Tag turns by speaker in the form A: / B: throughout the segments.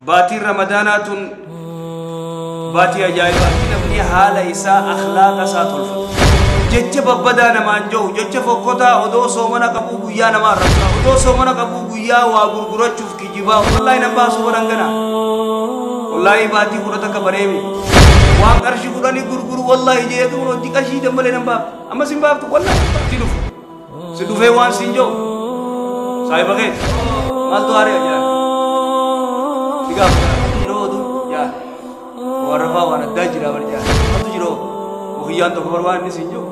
A: Baatiin Ramadaanaa tun baatii ajaa'ibaati. Namni haala isaa akhlaaqa isaa tolfata. Jecha babbadaa namaan jiru, jecha fokkotaa odoo soomana qabuu guyyaa namaa arrabsaa, odoo soomana qabuu guyyaa waa gurgurachuuf kijibaa. Wallaahi nan baasuu baran gana. Wallaahi baatii kudha takka bareemi. Waan qarshii kudhanii gurguru wallaahi jeetu hojii qarshii dammalee nan baaftu. Ammas hin baaftu wallaahi si dhufu. Si dhufee waan siin jiru. Saahiba keeti. Maaltu haaree ajaa'iba? Si gaafata. Yeroo oduu yaa. Warra waan addaa jira bar jaa. Maaltu jira? Guyyaan tokko bar waan inni siin jiru.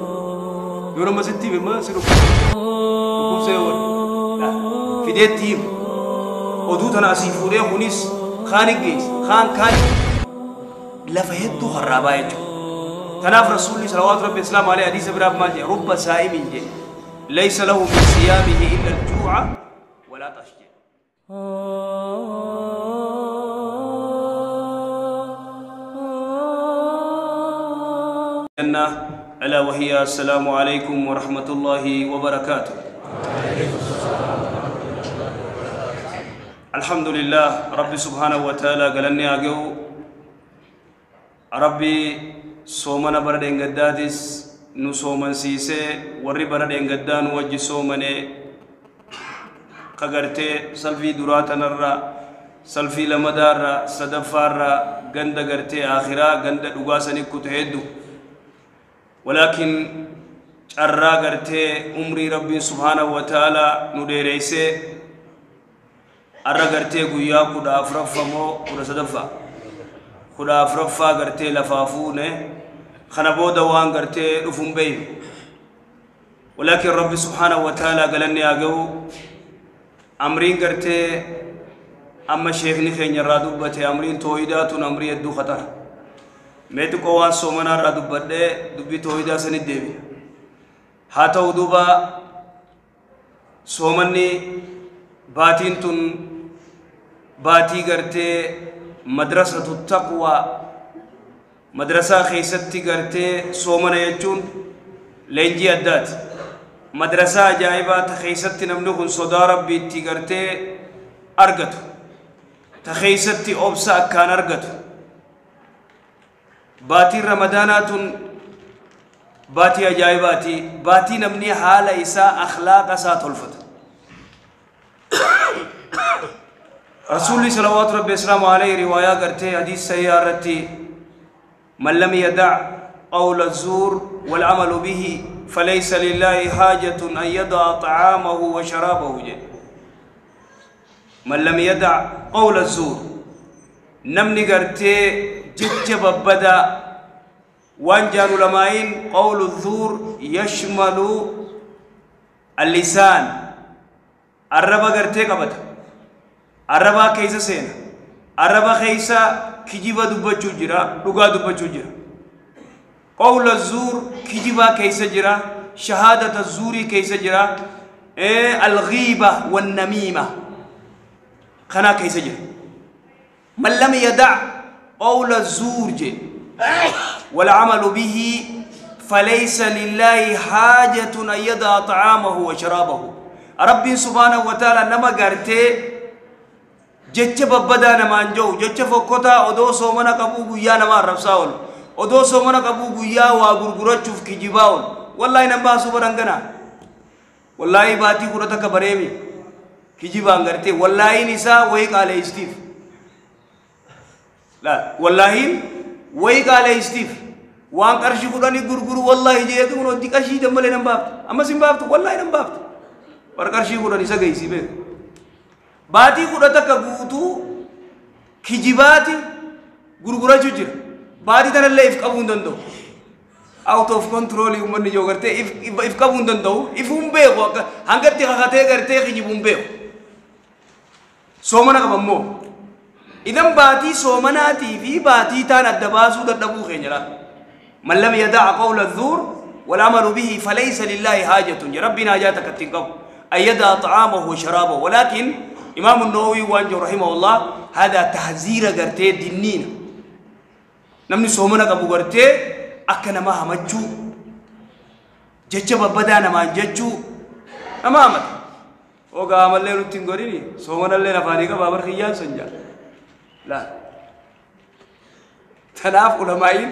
A: Yeroo amma sitti hime si dhufu. Dhukkubsee warra. Fideetti hime. Oduu tana asii fuudhee kunis kaan geesse kaan kaan lafa hedduu harraabaa jechuudha. Kanaaf Rasuulli salawaatu rabbi islaam alayhi hadiisa biraaf maal jedhe? Rubba saa'imin jedhe. Laysa lahu min siyaamihi illa al-juu'a walaa xash jedhe. ألا وهي السلام عليكم ورحمة الله وبركاته. الحمد لله رب سبحانه وتعالى قالني أجو ربي سومنا برد إنجدادس نسومن سيسة وري برد إنجدان وجه سومني كغرتي سلفي دورات نرى سلفي لمدار صدفار غند غرتي آخرا غند دوغاسني كتهدو ولكن carraa gartee umrii rabbiin subhaanahu wa ta'ala nu dheereessee arra gartee guyyaa 14 moo 13 14 gartee lafaa fuune kana booda waan gartee dhufuun beeyne ولكن ربي سبحانه وتعالى قالني أجو أمرين gartee أما شيخني خين يرى دبته أمرين توحيدات أمرين يدو خطر meetu qowwaan soomanaa irraa dubbadhee dubbii toohidaa sanit deebi'a. Haa ta'u duuba soomanni baatiin tun baatii gartee madrasatu taqwaa madrasaa keessatti gartee soomana jechuun leenjii addaati. Madrasaa ajaa'ibaa ta keessatti namni kun sodaa rabbiitti gartee argatu. Ta keessatti obsa akkaan argatu. Baatiin Ramadaanaa tun baatii ajaa'ibaati. Baatii namni haala isaa akhlaaqa isaa tolfatu. Rasuulli salawaatu rabbi islaamu alayhi riwaayaa gartee hadiis sahihaa irratti man lam yadac qawla zuur walcamalu bihi falaysa lillaahi haajatun an yadaca طacaamahu wa sharaabahu jedhe. Man lam yadac qawla zuur namni gartee jecha babbadaa waan jaanu lamaayin qawlu zuur yashmalu allisaan arraba gartee qabata arrabaa keessa seena arraba keessa kijiba dubbachuu jira dhugaa dubbachuu jira qawla zuur kijibaa keessa jira shahaadata zuurii keessa jira alghiiba wannamiima kanaa keessa jira. من لم يدع قول الزور والعمل به فليس لله حاجة أن يدع طعامه وشرابه. ربي سبحانه وتعالى نما قرتي جتش ببدا نما انجو جتش فكوتا odoo soomana qabuu guyyaa nama arrabsaa oolu odoo soomana qabuu guyyaa waa gurgurachuuf kijibaa oolu wallaahi nan baasuu baran gana wallaahi baatii kudha takka bareemi kijibaan gartee wallaahiin isaa wayii qaaleessiif wallaahiin wayii qaaleessiif waan qarshii kudhanii gurguru wallaahi jeetu kun hojii qarshii dammalee nan baaftu ammas hin baaftu wallaahi nan baaftu bar qarshii kudhan isa geessii beeku baatii kudha takka guutuu kijibaati gurgurachuu jira baatii tanallee if qabuu hin danda'u out of control uummanni jiru gartee if qabuu hin danda'u ifuu hin beeku akka hangatti kakatee gartee kijibuu hin beeku soomana qaba immoo إذن باتي سومناتي في باتي تان الدباسو ددبو خينجرا من لم يدع قول الزور والعمل به فليس لله حاجة ربنا جاتك التنقب أن يدع طعامه وشرابه. ولكن إمام النووي وانجو رحمه الله هذا تحذير غرتي دينين نمني سومنا قبو غرتي أكنا ما همجو جتش ببدانا ما جتشو أمامك وقام الليل تنقريني سومنا الليل فانيقا بابر خيان سنجا Laal. Tanaaf ulamaa'iin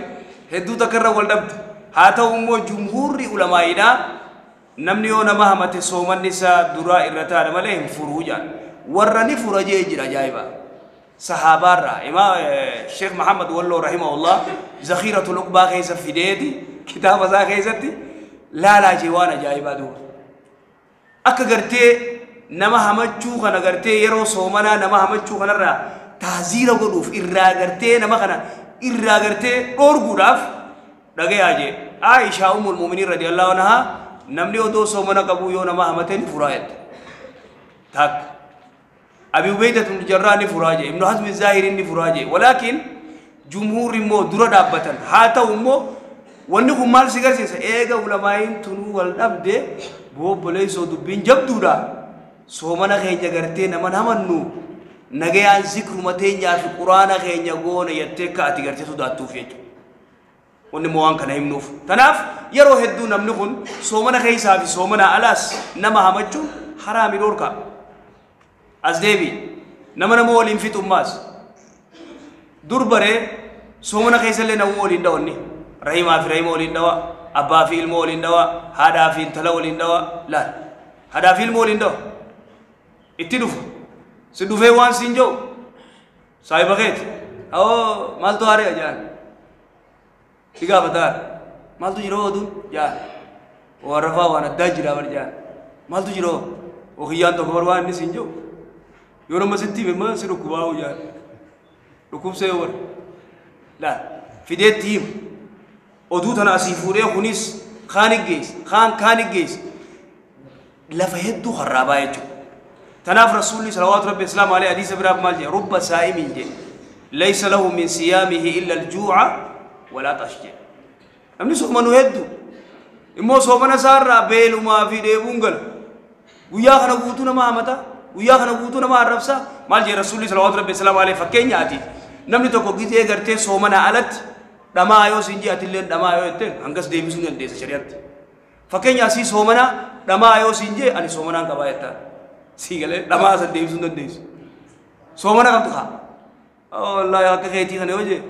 A: hedduu takka irra wal dhabde. Haa ta'u immoo jumhuurri ulamaa'iidhaa namni yoo nama hamate soomanni isaa duraa irra taa'adha malee hin furuu jedhan. Warra ni fura jee jira ajaa'iba. Sahaabaarraa imaa Sheekh Mahammad Walloo rahimahullah Zakhiiratul Uqbaa keessa fideeti kitaaba isaa keessatti laalaa jee waan ajaa'ibaa duuba. Akka gartee nama hamachuu kana gartee yeroo soomanaa nama hamachuu kanarraa taaziira godhuuf irraa gartee nama kana irraa gartee dhoorguudhaaf dhagayaa jee. Aishaa ummul mu'miniin radiyallahu anhaa namni odoo soomana qabuu yoo nama hamate ni furaa jette. Takka. Abi Ubayda ibn Jarrah ni furaa jee. Ibn Hazm Zaahiri ni furaa jee. Walaakin jumhuurri immoo dura dhaabbatan. Haa ta'u immoo wanni kun maal si garsiisa? Eega ulamaa'iin tunuu wal dhabde boobboleessoo dubbiin jabduudha. Soomana keenya gartee nama hamannu nagayaan zikruma teenyaa fi quraana keenya goona jettee akka ati gartee sodaattuuf jechuudha. Wanni immoo waan kana himnuuf. Tanaaf yeroo hedduu namni kun soomana keessaa fi soomana alaas nama hamachuun haraami dhorka. As deebi nama nama waliin fixummaas dur baree soomana keessallee nama waliin dhawonni rahimaa fi rahima waliin dhawa, abbaa fi ilma waliin dhawa, haadhaa fi intala waliin dhawa. Laal haadhaa fi ilma waliin dhawa itti dhufa si dhufee waan siin jiru saahiba keeti awoo maaltu haaree jaan si gaafataa maaltu jira oduun jaan warrafaa waan addaa jira bar jaan maaltu jira okiyyaan tokko bar waan inni siin jiru yoo nama sitti hime ma si dhukkubaa jaan dhukkubsee yoo bar laal fideetti hima oduu tana asii fuudhee kunis kaan geesse kaan kaan geesse lafa hedduu harraabaa jechuudha. Tanaaf rasuulli salawaatu rabbi islaam alayhi hadiisa biraaf maal jedhe rubba saa'imin jedhe laysa lahu min siyaamihi illa aljuuca walaa xash jedhe. Namni soomanu hedduu immoo soomana isaarraa beelumaa fi dheebuun gala. Guyyaa kana guutuu nama hamata, guyyaa kana guutuu nama arrabsa. Maal jedhe rasuulli salawaatu rabbi islaam alayhi fakkeenyaati namni tokko gizee gartee soomana alatti dhamaa yoo siin jee atilleen dhamaa yoo jetteen hangas deebisuu ni dandeessa shari'aatti. Fakkeenya asii soomana dhamaa yoo siin jee ani soomanaan qabaa jettaan. Sii galee dhamaa san deebisuu hin dandeessu. Soomana qabdu haa. Wallaahi akka keetii kana yoo jee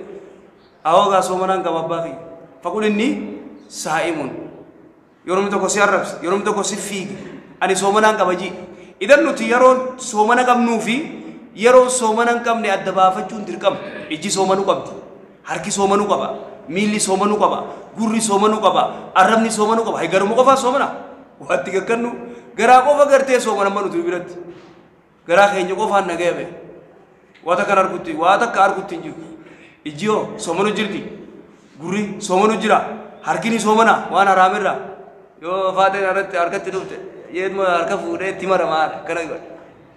A: awoo gaa soomanaan qaba abbaa kiyya. Faqul inni saa'imuun. Yeroo namni tokko si arrabse, yeroo namni tokko si fiige ani soomanaan qaba jii. Idan nuti yeroo soomana qabnuu fi yeroo soomana hin qabne adda baafachuun dirqama. Ijji soomanuu qabdi. Harki soomanuu qaba. Miilli soomanuu qaba. Gurri soomanuu qaba. Arrabni soomanuu qaba. Garuma qofaa soomana. Waatti gaggannu garaa qofa gartee soomana amma nuti biratti. Garaa keenya qofaan nagaya ba'e. Waa takka argutti, waa takka argutti hin jiru. Ijji hoo soomanuu jirti. Gurri soomanuu jira. Harkini soomana waan haraamirraa. Yoo faateen irratti harkatti dhufte yeeduma harka fuudhee itti maramaa akkana godhe.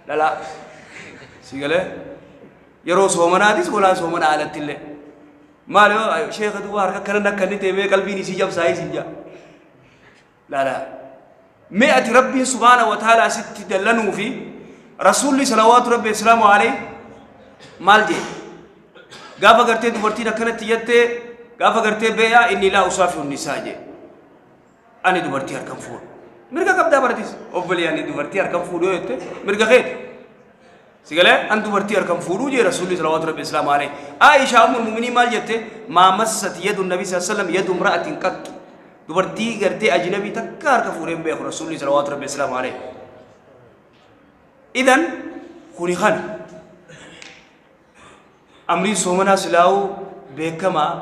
A: Dhalaa. Si galee yeroo soomanaatis walaa soomana alatti illee. Maal yoo sheekha duuba harka akkana akka inni ta'e mee qalbiin isii cabsaa isin jaa. Laalaa. Mee ati rabbiin subhaana wa ta'ala sitti dallanuu fi rasuulli salawaatu rabbi islaamu alayhi maal jee gaafa gartee dubartiin akkanatti jettee gaafa gartee beeyaa inni laa usaafihu nisaa jee ani dubartii harkan fuudhu mirga qabdaa baratis obbolee ani dubartii harkan fuudhu yoo jette mirga keeti si galee an dubartii harkan fuudhuu jee rasuulli salawaatu rabbi islaamu alayhi. Aishaa ummul mu'miniin maal jette maa massat yadu nabi sallallahu alayhi wasallam yadu imra'atin qattu dubartii gartee ajnabii takka harka fuudhee hin beeku rasuulli salawaatu rabbi islaamu alayhi. Idan kuni kana amrii soomanaa silaa'uu beekamaa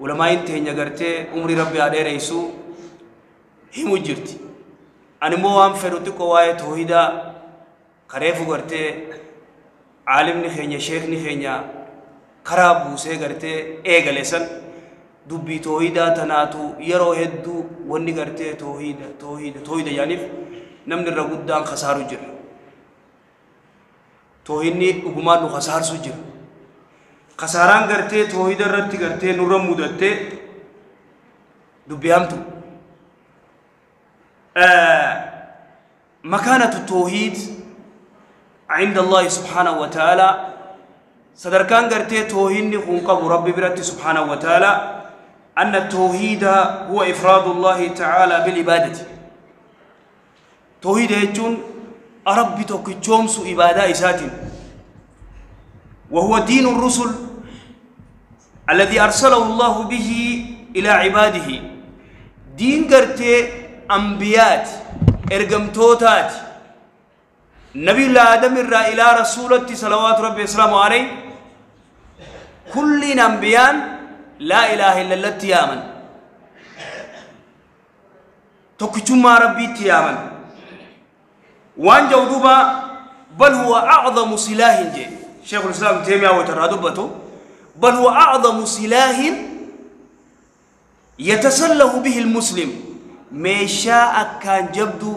A: ulamaa'iin teenya gartee umrii rabbi haa dheereessuu himu jirti. Ani immoo waan fedhu xiqqoo waa'ee toohidaa kareefu gartee caalimni keenya sheekni keenya karaa buusee gartee eegale san dubbii toohidaa tanaatu yeroo hedduu wanni gartee toohida toohida toohida yaaniif namni irra guddaan kasaaru jira. Toohinni dhugumaan nu kasaarsu jira. Kasaaraan gartee toohida irratti gartee nurra mudattee dubbii hamtu. مكانة التوحيد عند الله سبحانه وتعالى صدركان غرتي توحيد نكون قبو ربي برتي سبحانه وتعالى أن التوحيد هو إفراد الله تعالى بالعبادة. توحيد يجون ربي توكيتشومسو عبادة إساتين. وهو دين الرسل الذي أرسله الله به إلى عباده. دين قرتي أنبيات إرقمتوتات نبي الله آدم إلى رسولته صلوات ربي وسلامه عليه كل أنبيان لا إله إلا الله تيامن تكتما ربي تيامن وان جودوبا بل هو أعظم سلاح جي شيخ الإسلام تيمية وترادبته بل هو أعظم سلاح يتسلح به المسلم ميشا أكان جبدو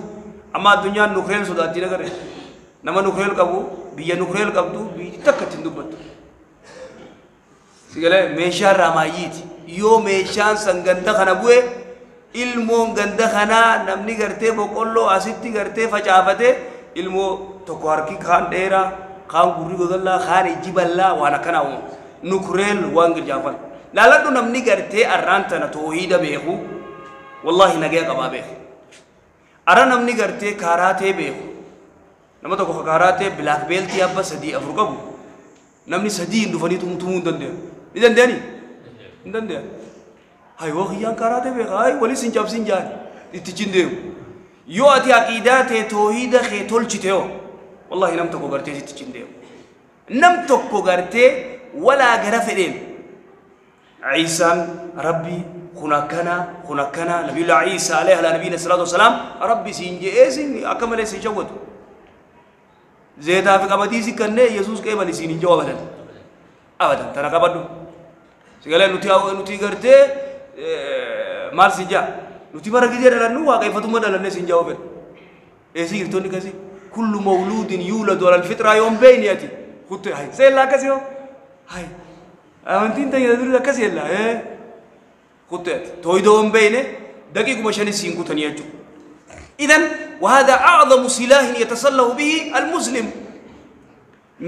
A: أما الدنيا نخريل سوداتي نغره نما نخريل قبو بيا نخريل قبدو بي تكتن دبتو سيغله ميشا رمايت يو ميشان سنغندا خنا بوي ilmoon ganda kanaa namni gartee boqqolloo asitti gartee facaafate ilmoo tokko harki kaan dheeraa kaan gurri godallaa kaan ijji bal'aa waan akkanaa uumamu nukureel waan girjaafan laaladhu namni gartee arraan tana toohiida beeku wallaahi nagaya qabaa beeku arra namni gartee kaaraatee beeku nama tokko kaaraatee bilaak beeltii abba 3 4 qabu namni 3 hin dhufanii tumuu hin danda'an ni danda'anii hin danda'an هاي وخيان كاراته بخ هاي ولي سنجاب سنجان اتجندو يو اتي عقيدات توحيد خي تولچتيو والله نم تكو غرتي تجندو نم تكو غرتي ولا غرفدين عيسى ربي خناكنا خناكنا نبي الله عيسى عليه على نبينا الصلاه والسلام ربي سينجي اسين اكمل سيجوت زيدا في قبدي سكنه يسوس كيبل سينجو ابدا ابدا ترى سيغلا نتي غرتي maal si jaa nuti bara gisee dhalannu waaqeffatummaa dhalannee siin jaa fedha eesii jirtoonni akkasii kullu mawluudin yuuladu alal fixraa yoon beeyni ati kutte hay seellaa akkasii hoo hay amantiin tanya durii akkasii ellaa ee kutte ati tooyidoo yoon beeyne daqiiquma shanis siin kutanii jechuudha. إذن وهذا أعظم سلاح يتسلح به المسلم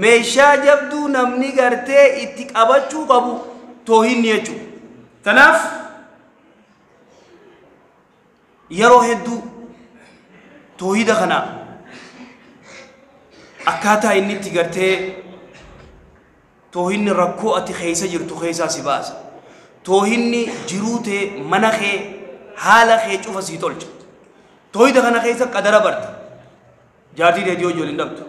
A: meeshaa jabduu namni gartee itti qabachuu qabu toohinni jechuudha. Tanaaf yeroo hedduu toohida kana akkaataa inni itti gartee toohinni rakkoo ati keessa jirtu keessaa si baasa. Toohinni jiruu tee mana kee haala kee cufa sii tolcha. Toohida kana keessa qadara barta. Jaartii keetii hojii waliin dhabdu.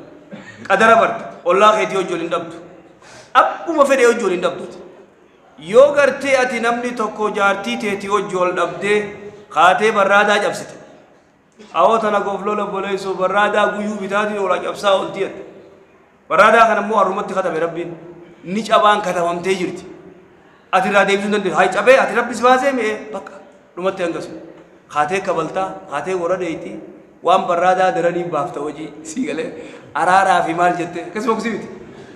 A: Qadara barta. Ollaa keetii hojii waliin dhabdu. Akkuma fedhe hojii waliin dhabdu. Yoo gartee ati namni tokko jaartii teetii hojii wal dhabdee kaatee barraadaa cabsite. Awoo tana goflola boleessoo barraadaa guyyuu bitaatii oolaa cabsaa olti jette. Barraadaa kana immoo har'umatti katabe rabbiin ni cabaan katabamtee jirti. Ati irraa deebisuu hin dandeessu. Haa cabee ati rabbis baasee mi'ee bakka dhumatti hangasu. Kaatee kabaltaa kaatee warra dheeyitii waan barraadaa daranii baafta hojii sii galee araaraa fi maal jette akkasuma kusii miti.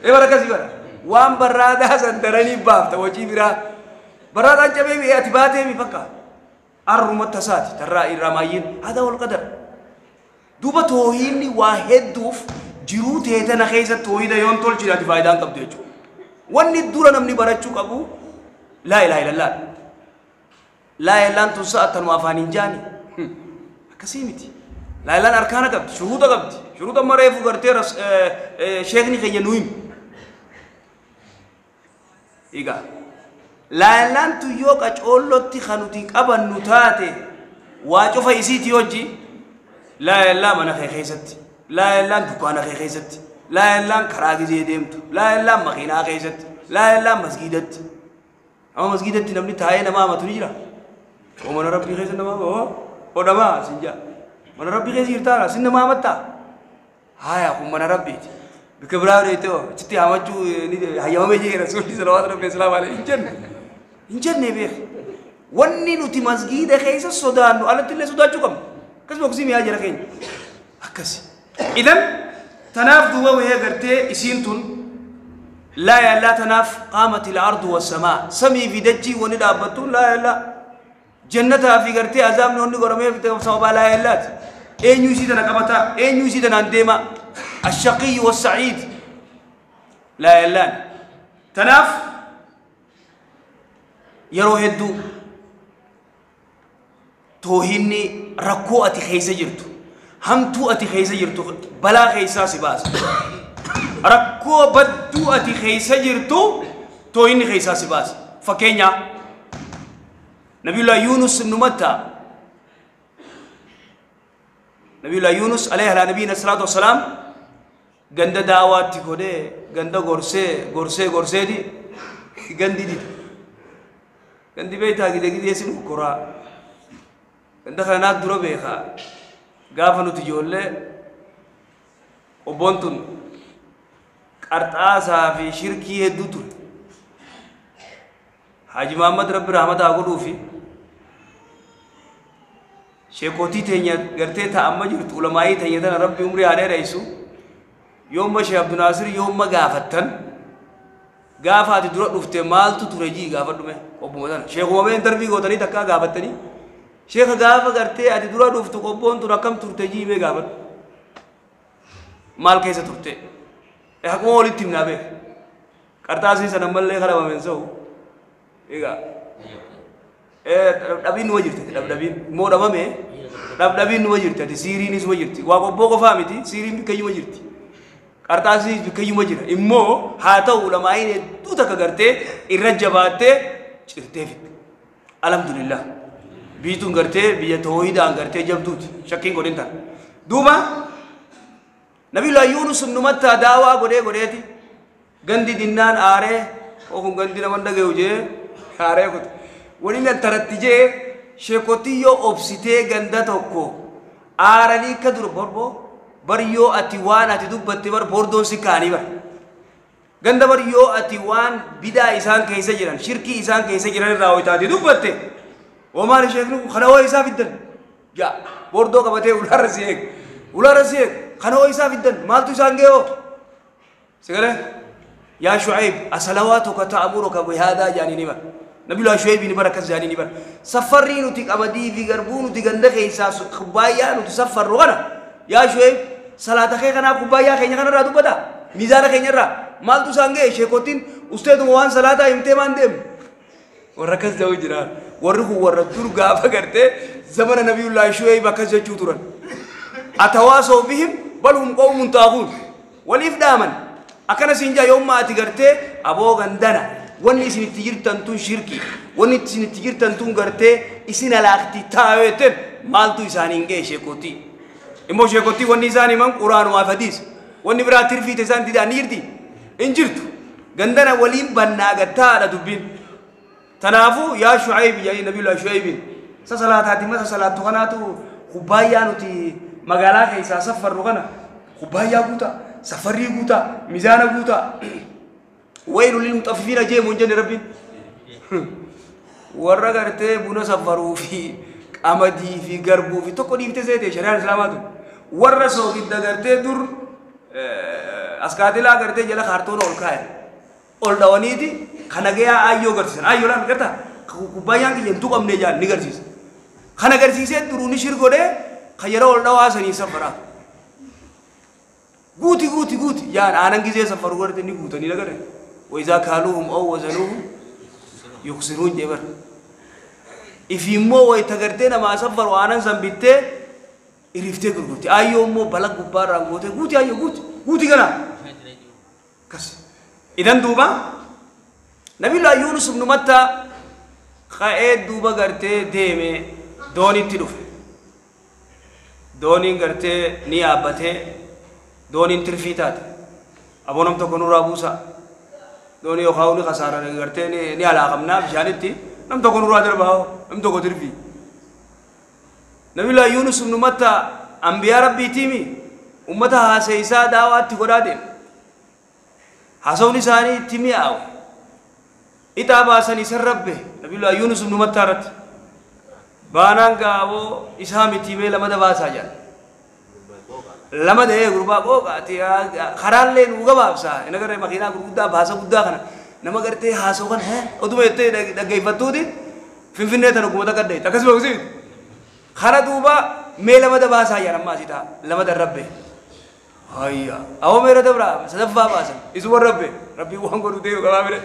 A: Ee bara akkasii bara waan barraadaa san daranii baafta hojii biraa barraadaan cabee mi'ee ati baatee mi bakka. Arrumatti tasaati tarraa irraa maayyiin haadha wal qadar. Duuba toohiinni waa hedduuf jiruu teetana keessa toohida yoon tolchine ati faayidaan qabdu jechuudha. Wanni dura namni barachuu qabu laa ilaaha illallah. Laa ilaahaan tun sa'atanuma afaan hin jaani. Akkasii miti. Laa ilaahaan arkaana qabdi, shuruuta qabdi. Shuruuta mareefu gartee sheekni keenya nu himu. Egaa laalaan tu yoo qacoollotti kan nuti qabannu taate waa cufa isiitii hojii laa mana kee keessatti laa dukkaana kee keessatti laa karaa gizee deemtu laa makiinaa keessatti laa masgiidatti amma masgiidatti namni taa'ee nama amatu ni jira oo mana rabbii keessa nama oo odhamaa sin jaa mana rabbii keessa jirtaa sin nama amattaa haaya kun mana rabbiiti. Bikka biraa deetee achitti hamachuu hayyamamee jee rasuulli salawaatu rabbi islaam alayhi hin jenne. Hin jenne beek. Wanni nuti masgiida keessa sodaannu alatti illee sodaachuu qabna. Akkasuma kusii mi'aa jira keenya. Akkasi. Idan tanaaf duuba wayii gartee isiin tun laa yaallaa tanaaf qaamati al-ardu was-samaa samii fi dachii wanni dhaabbattu laa yaallaa jannataa fi gartee azaabni wanni godhamee sababa laa yaallaati. Eenyu isii tana qabataa eenyu isii tanaan deemaa. الشقي والسعيد لا يلان تناف يرو هدو توهيني ركو أتي خيسة جرتو همتو أتي خيسة جرتو بلا خيسة سباس Rakkoo badduu ati keessa jirtu tooyinni keessaa si baasa. Fakkeenya Nabiyullah Yunus ibn Matta, Nabiyullah Yunus alayhi ala nabiyina salaatu wassalaam ganda daawaatti godhee ganda gorsee gorsee gorseeti gandi dide. Gandi beektaa gide gidee sin hukkuraa. Ganda kana naaf dura beekaa. Gaafa nuti ijoollee obboon tun qarxaasaa fi shirkii hedduu ture. Haaji Mahammad Rabbi rahmata haa godhuufi sheekotii teenya gartee ta'amma jirtu ulamaayii teenya tana Rabbi umrii haa dheeressu. Yoomma Sheekh Abdunaasir yoomma gaafattan gaafa ati dura dhufte maaltu ture jii gaafadhume qobbuma tana sheekuma mee intarvii gootanii takkaa gaafattanii sheeka gaafa gartee ati dura dhuftu qobboon tun akkam turte jii mee gaafadhu maal keessa turte haquma walitti himnaa beek qarxaasii sana ammallee kadhabameen sa'u egaa dhabdhabiin numa jirti dhabdhabiin immoo dhabame dhabdhabiin numa jirti ati siiriinis numa jirti waa qobboo qofaa miti siiriin bikkayyuma jirti qarxaasii bikkayyuma jira immoo haa ta'u ulamaa'iin hedduu takka gartee irra jabaattee cirtee fidde alhamdulillah biituun gartee biyya toohidaan gartee jabduuti shakkiin godhin tana duuba Nabiyullah Yunus ibn Matta daawaa godhee godheeti gandi dinnaan aaree okun gandi nama dhagayu jee aaree kute waliin taratti jee sheekotiyyoo obsitee ganda tokko aaranii ka dur borboo bar yoo ati waan ati dubbatte bar bordoon si kaanii bar ganda bar yoo ati waan bidaa isaan keessa jiran shirkii isaan keessa jiran irraa hoytaati dubbatte womaan sheekni kana hoo isaa fiddan yaa bordoo qabatee ulaarra si eeg ulaarra si eeg kana hoo isaa fiddan maaltu isaan ga'e hoo sigale yaa Shu'ayb asalawaatuka ta'muruka bihaadaa jaanii ni bar Nabiyullah Shu'ayb ni bar akkas jaanii ni bar safarrii nuti qamadii fi garbuu nuti ganda keessaa kubbaayyaa nuti safarru kana yaa Shu'ayb salaata kee kanaa kubbaayyaa keenya kanarraa dubbata miizaana keenyarraa maaltu isaan ga'e sheekotiin usteetuma waan salaataa himtee maan deemu warra akkas ta'u jira warri kun warra dur gaafa gartee zamana Nabiyullah Shu'ayb akkas jechuu turan atawaasoo bihim bal hum qawmun taaguun waliif dhaaman akkana siin jaa yoomma ati gartee aboo gandana wanni isin itti jirtan tun shirki wanni isin itti jirtan tun gartee isin alaaqti taa'eetten maaltu isaaniin ga'e sheekotii immoo sheekotii wanni isaan himan quraanumaaf hadiis wanni biraa tirfiite isaan didaan ni jirti hin jirtu gandana waliin bannaa gattaadha dubbiin tanaafuu yaa Shu'ayb yaa Nabiyullah Shu'aybiin sa salaataati masa salaattu kanaatu kubbaayyaa nuti magaalaa keessaa safarru kana kubbaayyaa guutaa safarrii guutaa miizaana guutaa waylu lil mutaffifiina jeemu hin jenne Rabbiin warra gartee buna safaruu fi qamadii fi garbuu fi tokko dhiiftee seete shari'aan islaamaa tun warra soogidda gartee dur askaatilaa gartee jala kaartoona ol kaayan ol dhawaniiti kana gayaa aayyoo garsiisan aayyoo laan gartaa kubbaayyaan kiyya hin tuqamne jaan ni garsiisa kana garsiisee duruu ni shir godhee kan yeroo ol dhawaa sanii safaraa guuti guuti guuti jaan aanan gizee safaru garte ni guutanii nagare wayizaa kaaluuhum aw wazanuuhum yuksiruun jee bar ifi immoo wayita gartee namaa safaru aanan san bittee iriftee gurgurti aayyoo immoo bala gubbaarraan gootee guuti aayyoo guuti guuti kana kas idan duuba Nabiyullah Yunus ibn Matta ka'ee duuba gartee deeme doonitti dhufe dooniin gartee ni yaabbatee dooniin tirfii taate aboo nam tokko nurraa buusa doonii yookaan ni kasaaran gartee ni alaaqamnaa bishaanitti nam tokko nurraa darbaa nam tokko tirfii Nabiyullah Yunus ibn Matta ambiyaa Rabbiitiimi ummata haasee daawaatti godhaa deeme haasawni isaanii itti mi'aawe ixaa baasan isan rabbe Nabiyullah Yunus ibn Matta irratti baanaan gaaboo isaa miti mee lamada baasaa jedhan lama da'ee gurbaa qooqaati karaallee nuu gabaabsaa hin agarree makiinaa gurguddaa baasa guddaa kana nama gartee haasoo kana oduma jettee dhaggeeffattuuti finfinnee tana gumata gaddeetti akkasuma kusiiti kana duuba mee lamada baasaa jedhan ammaa asii ta'a lamada rabbe hayya awoo meera dabraa sadaffaa baasan isuma rabbe rabbii waan godhu deemu qabaa bire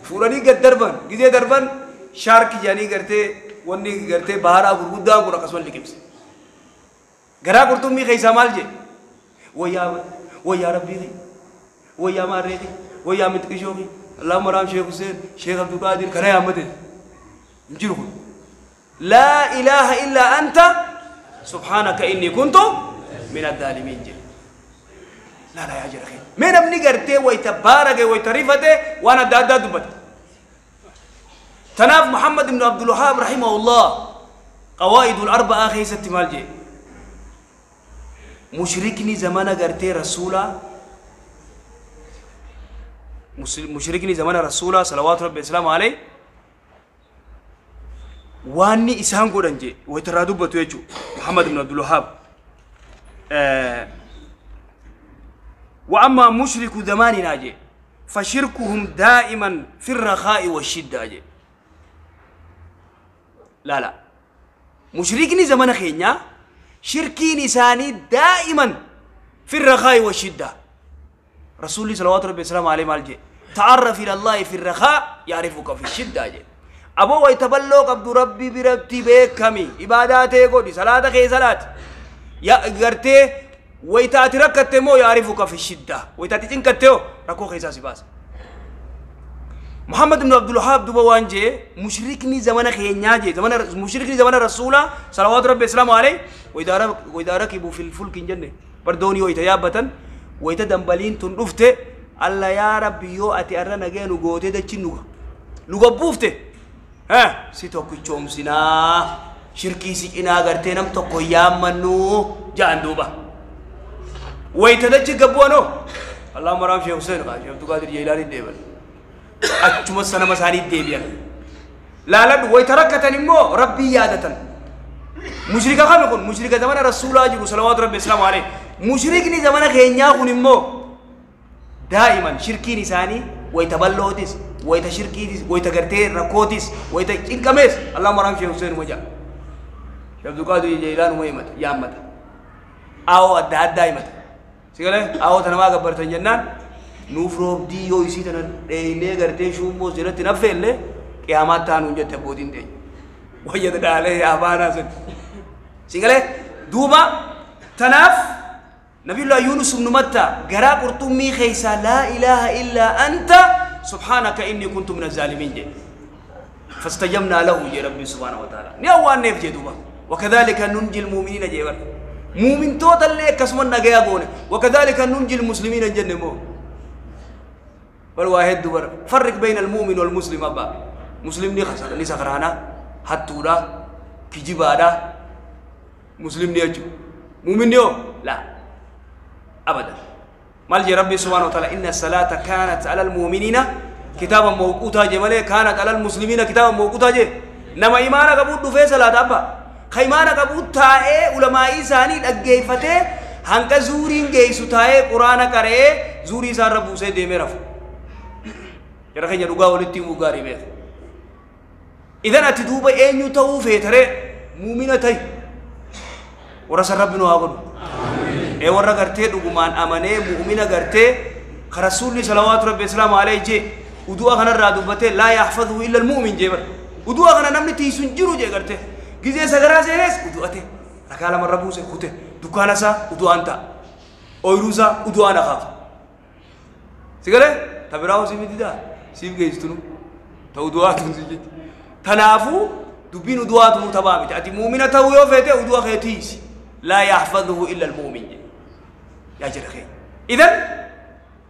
A: fuudhanii gad darban gizee darban shaarki jedhanii gartee wanni gartee baharaa gurguddaan kun akkasuma liqimse garaa qurxummii keessaa maal jedhe wayyaa wayyaa rabbii Wayyaa maarreeti wayyaa mixqishooki Allahumma raam Sheekh Hussein Sheekh Abdulqaadir kana yaammate hin jiru kun. Laa ilaaha illaa anta subhaanaka inni kuntu min addaalimiin jedhe. Laa laa yaa jara keenya. Mee namni gartee wayta baarage wayta rifate waan adda addaa dubbate. Tanaaf Muhammad ibn Abdul Wahhaab rahimahullah qawaa'idul arba'aa keessatti maal jedhe? Mushrikni zamana gartee rasuulaa mushrikni zamana rasuulaa salawaatu rabbi islaamu alayhi waanni isaan godhan jee waytarraa dubbatu jechuu Muhammad ibn Abdul Wahhaab. وأما مشرك زماننا جي فشركهم دائما في الرخاء والشدة جي. لا لا مشركني زمن خينيا شركي نساني دائما في الرخاء والشدة. رسول الله صلوات ربي وسلامه عليه مال جي تعرف إلى الله في الرخاء يعرفك في الشدة جي. أبو ويتبلوك عبد ربي بربتي بكمي عباداته قولي صلاة خي صلاة يا غرتي ويتاتي ركته مو يعرفك في الشدة ويتاتي تنكته ركو خيسا سباس. محمد بن عبد الوهاب دوبا وانجي مشركني زمان خينيا جي زمان مشركني زمان رسولا صلوات ربي وسلامه عليه وإذا ركبوا في الفلك جنة بردوني ويتيابة ويتدنبلين تندفته الله يا ربي يو أتي أرنا جينو غوتي دچنو لوغا بوفته ها سيتوكو چومسنا شركي سينا غرتي نم توكو يامنو جان دوبا ويتدچ غبونو اللهم رام شيخ حسين قال شيخ عبد القادر جيلاني ديبل achuma sanama isaanii deebi'an. Laaladhu wayita rakkatan immoo rabbii yaadatan. Mushrika kami kun mushrika zamana rasuulaa jiru salawaatu rabbi islaamu alayhi. Mushrikni zamana keenyaa kun immoo daa'iman shirkiin isaanii wayita bal'ootis wayita shirkiitis wayita gartee rakkootis wayita cinqamees Allahumma raam Sheekh Hussein uma ja'a. Sheekh Abdulqaadir Jeelaan uma himata yaammata. Aawoo adda addaa himata. Si galee aawoo tanamaa gabbartan jennaan nuuf roobdii yoo isii tana dheeynee gartee shuummoos jalatti naffeellee qiyaamaa taanuun jette abbootiin teenya. Wayya dhaalee abaanaa sun. Si galee duuba tanaaf Nabiyullah Yunus ibn Matta garaa qurxummii keessaa laa ilaaha illaa anta subhaanaka inni kuntu min azaalimiin jedhe. Fastajabnaa lahu jee Rabbi subhaanahu wa ta'ala. Ni awwaanneef jee duuba. Wakadhalika nunjil mu'miniina jee bara. Muumintoota illee akkasuma nagayaa goone. Wakadhalika nunjil muslimiina hin jenne immoo. بل واحد دبر فرق بين المؤمن والمسلم أبا مسلم ني خسر ني سكرانا حتودا كجبادا مسلم ني أجو مؤمن نيو لا أبدا. مال ربي سبحانه وتعالى إن الصلاة كانت على المؤمنين كتابا موقوتا جمالي كانت على المسلمين كتابا موقوتا جي نما إيمانا قبود دفع صلاة أبا خيمانا قبود تائي علماء إساني لقيفته هنك زورين جيسو تائي قرآن كره زوري سار ربو سي ديمي رفو jara keenya dhugaa walitti himuu gaarii beeka. Idan ati duuba eenyu ta'uu feetaree muumina ta'i. Warra san rabbi nu haa godhu. Ee warra gartee dhugumaan amanee muumina gartee ka rasuulli salawaatu rabbi islaamu alayhi jee udu'a kanarraa dubbatee laa yaxfaduhu illa almu'min jee bara. Udu'a kana namni tiisu hin jiru jee gartee. Gizee sagaraa seenes udu'ate rakaa lamarra buuse kute dukkaana isaa udu'aan ta'a. Ooyiruu isaa udu'aan akaafa. Si galee tabiraa hosii miti daa. Siif geessitunu ta'u du'aatuun si jechi. Kanaafuu dubbiin du'aatuun taphaa miti. Ati muumina ta'uu yoo feete du'a kee tiisi. Laa yaxfaduhu illa almu'min jedhe. Yaa jara keenya. Idan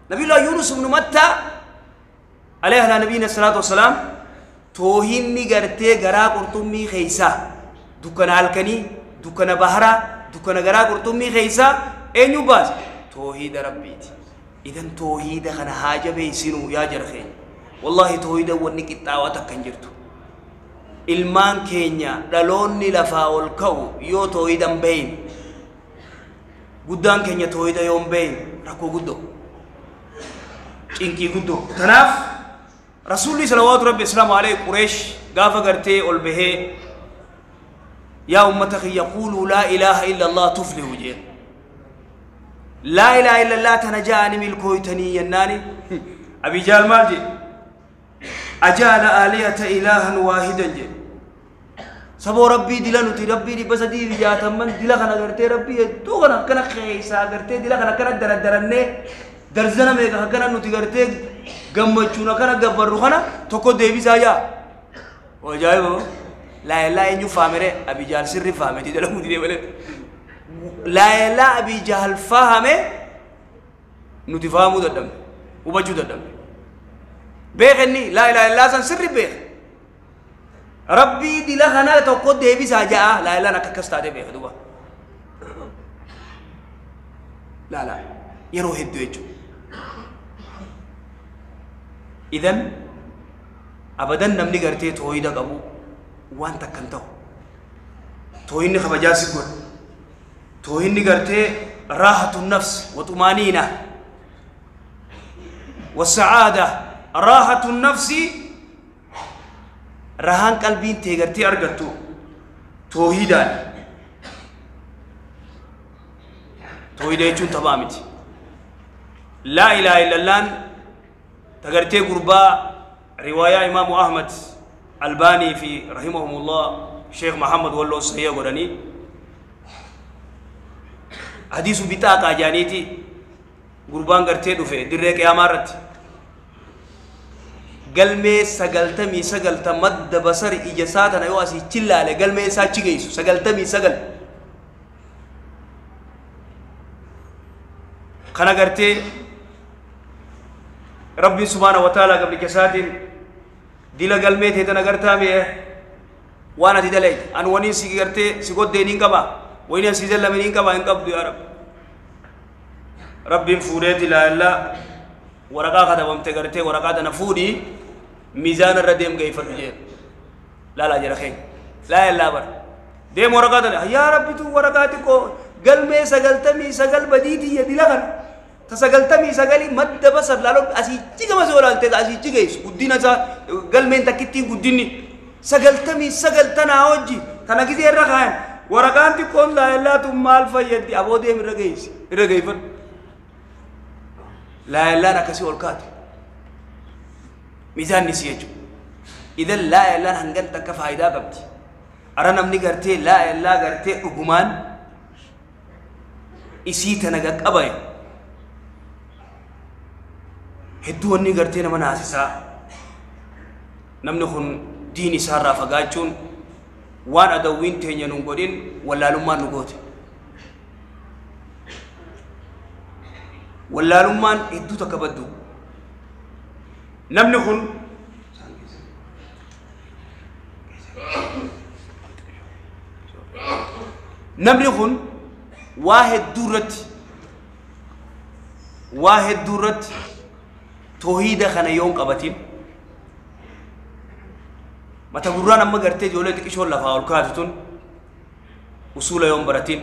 A: Nabiyullah Yunus ibn Matta alayhi ala nabiyina salaatu wassalaam toohinni gartee garaa qurxummii keessaa dukkana halkanii dukkana baharaa dukkana garaa qurxummii keessaa eenyu baase? Toohida rabbiiti. Idan toohida kana haa jabeessinuu yaa jara keenya. والله توحيد وني قطاوة تكن جرتو ilmaan keenya dhaloonni lafaa ol ka'u yoo toohida hin beeyin guddaan keenya toohida yoo hin beeyin rakkoo guddoo cinqii guddoo. Tanaaf rasuulli salawaatu rabbi islaamu alayhi Qureesh gaafa gartee ol bahee yaa ummata kiyya quuluu laa ilaaha illa allah tuflihu jeen. Laa ilaaha illa allah tana ja'ani milkooytanii jennaani Abii Jahl maal jee? أجعل آلهة إلها واحدا جي سبو ربي دلا نتي ربي دي بس دي جاتمن دلا خنا غرتي ربي تو خنا كنا خيسا غرتي دلا خنا كنا در درنه Darzana meeqa akkana nuti gartee gammachuun akkana gabbarru kana tokko deebisaa jaa. Ajaa'iba! Laa ilaaha eenyu faamere Abii Jahl sirri faametii dalaguu didee malee. Laa ilaaha Abii Jahl faahame nuti fahamuu dadhabne, hubachuu dadhabne. Beekenni laa ilaaha illaa san sirri beeke. Rabbii dila kana tokko deebisaa ja'a laa ilaahaan akka akkas taatee beeke duuba. Laala yeroo hedduu jechuudha. Idan abadan namni gartee tooyida qabu waan takka hin ta'u. Tooyinni kabajaa si godha. Tooyinni gartee raahatu nafs wa xumaaniina wa sa'aada raahatu nafsi rahaan qalbiin tee gartee argattu toohidaan. Toohida jechuun taphaa miti. Laa ilaaha illallaan tagartee gurbaa riwaayaa Imaamu Ahmad Albaanii fi rahimahumullah Sheekh Muhammad Walloon sahiha godhanii hadiisu bixaaqaa jaaniiti gurbaan gartee dhufe dirree qiyaamaa irratti galmee 99 ta madda basari ija isaa tana yoo asii chillaale galmee isaa achi geessu 99 kana gartee Rabbiin subhaana wa ta'ala gabricha isaatiin dila galmee tee tana gartaa mi'e waan ati dalayte an waniin si gartee si goddeen hin qaba waniin si zallameen hin qaba hin qabdu yaa Rabbi. Rabbiin fuudheeti laallaa waraqaa katabamte gartee waraqaa tana fuudhii miizaana irra deem geeffadhu jeen. Laalaa jira keenya. Laa illaa bara. Deem waraqaa tana yaa Rabbitu waraqaa xiqqoo galmee 99 badiitiyya dila kana. Ta 99 madda basar laaloo asiichi gama si olaaltee asiichi geessu guddina isaa galmeen takkittiin guddinni 99 tanaa hojji tana gisee irra kaayan waraqaan xiqqoon laa illaatu maal fayyaddi aboo deem irra geessi irra geeffadhu. Laa illaan akkasii ol kaate miizaanni si jechuudha. Idan laa illaan hangan takka faayidaa qabdi. Ara namni gartee laa illaa gartee dhugumaan isii tana qaqqabaye hedduu wanni gartee nama naasisaa namni kun diin isaarraa fagaachuun waan adawwiin teenya nun godhin wallaalummaan nu goote. Wallaalummaan hedduu takka baddu. Namni kun waa hedduu irratti toohida kana yoon qabatin mata gurraan amma gartee ijoollee xiqqishoon lafaa ol kaatu tun usuula yoon baratin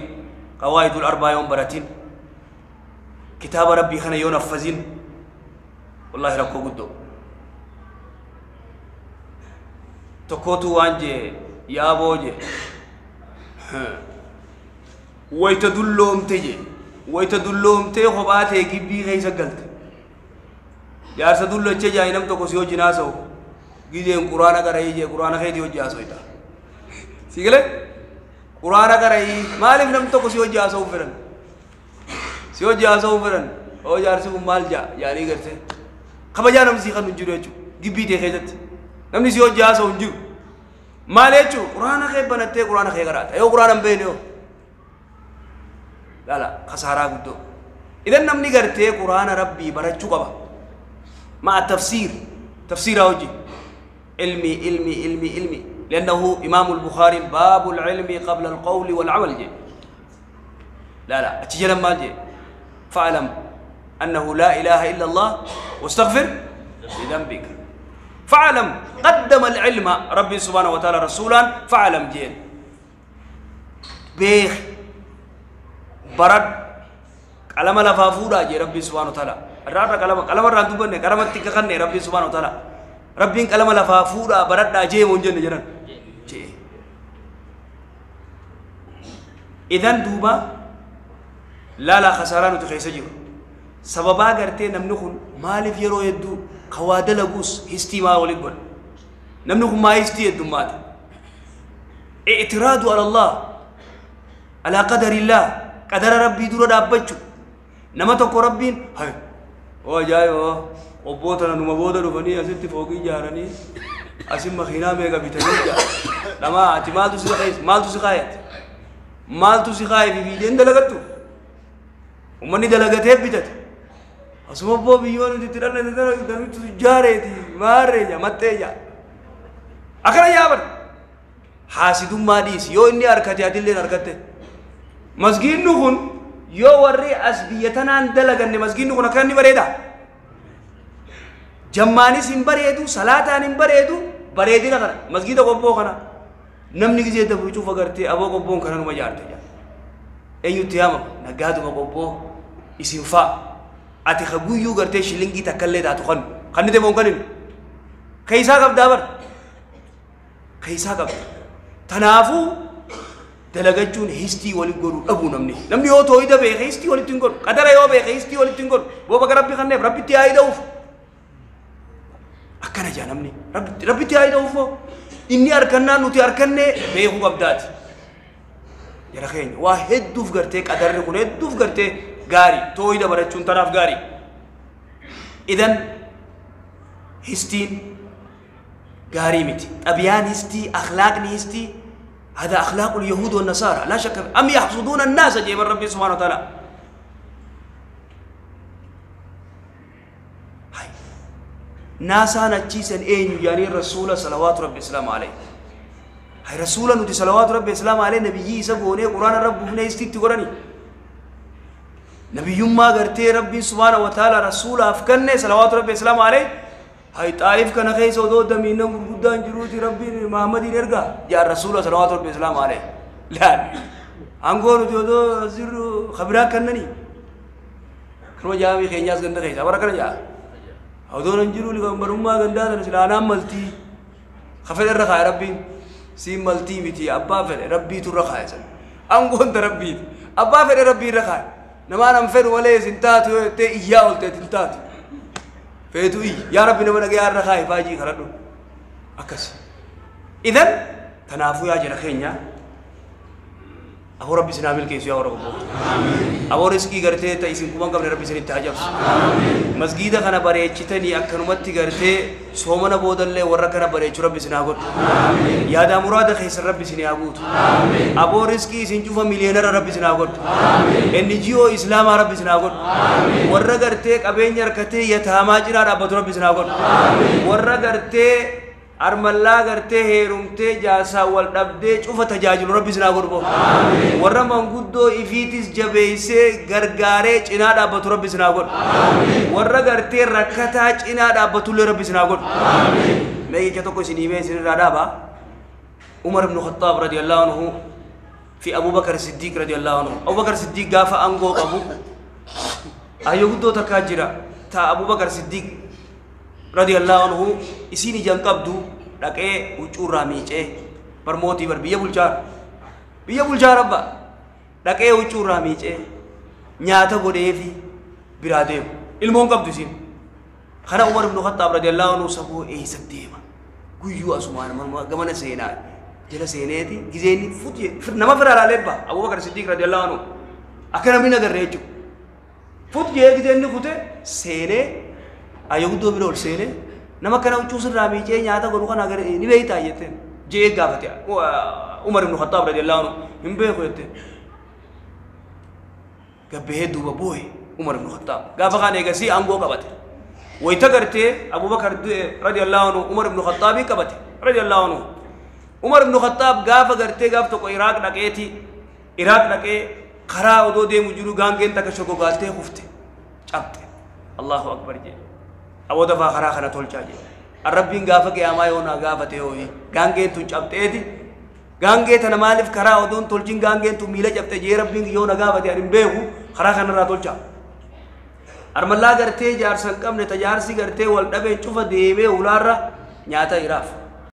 A: qawaayidul arbaa yoon baratin kitaaba rabbii kana yoon affazin wallaahi rakkoo guddoo tokkootu waan jee yaaboo jee wayta dulloomte jee wayta dulloomtee kophaa ta'e gibbii keessa galte jaarsa dullachee jaayi nam tokko si hojii haasa'u gizeen quraana qara'ii jee quraana keetii hojii haasa'u si galee quraana qara'ii maaliif nam tokko si hojii haasa'u fedhan si hojii haasa'u fedhan oo jaarsi kun maal jaa yaanii gartee kabajaa namni si kan hin jiru jechuudha gibbii ta'e keessatti namni si hojii haasa'u hin jiru maal jechuudha quraana kee banattee quraana kee qaraata yoo quraana hin beekne yoo laala kasaaraa guddoo idan namni gartee quraana rabbii barachuu qaba. مع التفسير تفسير أوجي علمي علمي علمي علمي لأنه إمام البخاري باب العلم قبل القول والعمل جي لا لا أتجلم مال جي فاعلم أنه لا إله إلا الله واستغفر لذنبك فاعلم قدم العلم ربي سبحانه وتعالى رسولا فاعلم جين بيخ برد قلم لفافورا جي ربي سبحانه وتعالى الرارة قلم قلم الران دوبني قلم تكخني ربي سبحانه وتعالى ربي قلم لفافورا برد جي مونجن جنن جي إذن دوبا لا لا خسارة نتخيس جيو سببا غرتي نمنخون مالف يرو يدو قواد لغوس هستي ما ولي قول نمنخون ما هستي يدو مات اعتراض على الله على قدر الله قدر ربي دور دابچو نما تكو ربين هاي Oo ajaa'iba obboota numa booda dhufanii asitti fooqii ijaaranii asin makiinaa meeqa bitanii jaa dhamaa ati maaltu si kaayes maaltu si kaayate maaltu si kaaye fi fiideen dalagattu ummanni dalagatee bitate asuma obboo biyyoon nuti itti dhalate namichi tujjaareeti maarree jaa maxxee jaa akkana jaa bar haasidummaa dhiisi yoo inni harkate atilleen harkatte masgiinni kun yoo warri as biyya tanaan dalaganne masgiinni kun akka inni bareeda jammaanis hin bareedu salaataan hin bareedu bareedina kana masgiida qobboo kana namni gisee dabru cufa gartee aboo qobboon kana numa jaarte jaa eenyutti yaamama naggaaduma qobboo isin fa'a ati ka guyyuu gartee shilingii takkallee taatu kan kannite moon kaninu keeysaa qabdaa bar keeysaa qabda tanaafuu dalagachuun histii walitti godhuu dhabuu namni yoo tooyida beeke histii walitti hin godhu qadara yoo beeke histii walitti hin godhu boo bakka rabbi kanneef rabbitti haa ida'uuf akkana jaa namni rabbitti haa ida'uuf boo inni harkannaan nuti harkannee beekuu qabdaati jara keenya waa hedduuf gartee qadarri kun hedduuf gartee gaarii tooyida barachuun tanaaf gaarii idan histiin gaarii miti xabiyaan histii akhlaaqni histii هذا أخلاق اليهود والنصارى لا شك أم يحسدون الناس جيب ربي سبحانه وتعالى هاي ناسا نتشيسن أين يعني الرسول صلوات ربي السلام عليه هاي رسول نتي صلوات ربي السلام عليه نبي يسبونه قرآن رب هنا يستيت قراني نبي ما قرتي ربي سبحانه وتعالى رسول أفكرني صلوات ربي السلام عليه هاي طائف كان خيس ودو دمينا غرغدان جروتي ربي محمد يرجع يا رسول صلوات ربي السلام عليه لا انغور دو زر خبرا كنني كرو جاوي خينياس غند خيس ورا كرجا ودو ننجرو لغمبرما غندا سلانا ملتي خفل الرخا ربي سي ملتي متي ابا فل ربي ترخا سن انغون ربي ابا فل ربي رخا نما نم فر ولا سنتات تي ايا ولت تنتات فيتوي يا ربي نما نغي الرخاي فاجي خردو اكس اذن تنافو يا جرا خينيا ابو ربي سنامل كيسو يا رب ابو رزقي غرتي تا اسين كومان قبل ربي سن تاجبس مسجد خنا بريچتني اكنمتي غرتي سومنا بودله ور كنا بريچ ربي سنا غد يا دا مراد خيس ربي سن ياغوت ابو رزقي سن چوفا مليونر ربي سنا غد ان جي او اسلام ربي سنا غد ور غرتي قبين ركتي يتاما جرا رب ربي سنا غد ور غرتي أرملا غرتي هيرمتي جاسا والدبدي شوف تجاجل ربي سنا غربو ورا منغدو إفيتس جبيسي غرغاري چنا دابتو ربي سنا غرب ورا غرتي ركتا چنا دابتو ربي سنا غرب ميجي كتوكو سينيمي سين رادابا عمر بن الخطاب رضي الله عنه في أبو بكر الصديق رضي الله عنه أبو بكر الصديق غافا أنغو أبو أيو غدو تكاجرا تا أبو بكر الصديق رضي الله عنه إسيني جان قبضو دقه وچورا ميچه برموتي بر بيه بولچار بيه بولچار ابا دقه وچورا ميچه نياتا غوديفي براديم علمون قبضو سين خنا عمر بن الخطاب رضي الله عنه سبو اي سديما غيو اسمان غمنا سينا جل سينيتي غزيني فوت نما فرارا لبا ابو بكر الصديق رضي الله عنه اكنا مين غريچو فوت جه غزيني فوت سينه أيوه بيرول سينه نما كنا وجوز الرامي جي نياتا غلو كنا غير ني بيتا يتين جي غافتي عمر بن الخطاب رضي الله عنه هم بيخو يتين غبه دوبا بوي عمر بن الخطاب غافا كان ايغسي انغو قبته ويتغرتي ابو بكر رضي الله عنه عمر بن الخطاب قبته رضي الله عنه عمر بن الخطاب غافا غرتي غاف تو عراق دقيتي عراق دقي خرا ودو دي مجرو غانگين تك شوكو غالتي خفته چابته الله اكبر جي أبو دفع خرا خنا تول چاجي الربين غافة قياما يونا غافة تيوي غانگين تون چابته دي غانگي تنا مالف خرا ودون تولچين غانگين تو ميلا چابته جي ربين يونا غافة تي ارم بيهو خرا خنا را تول چا ارملا غرتي جار سنقم نے تجار سي غرتي ول دبه چوف ديمه ولارا نياتا إراف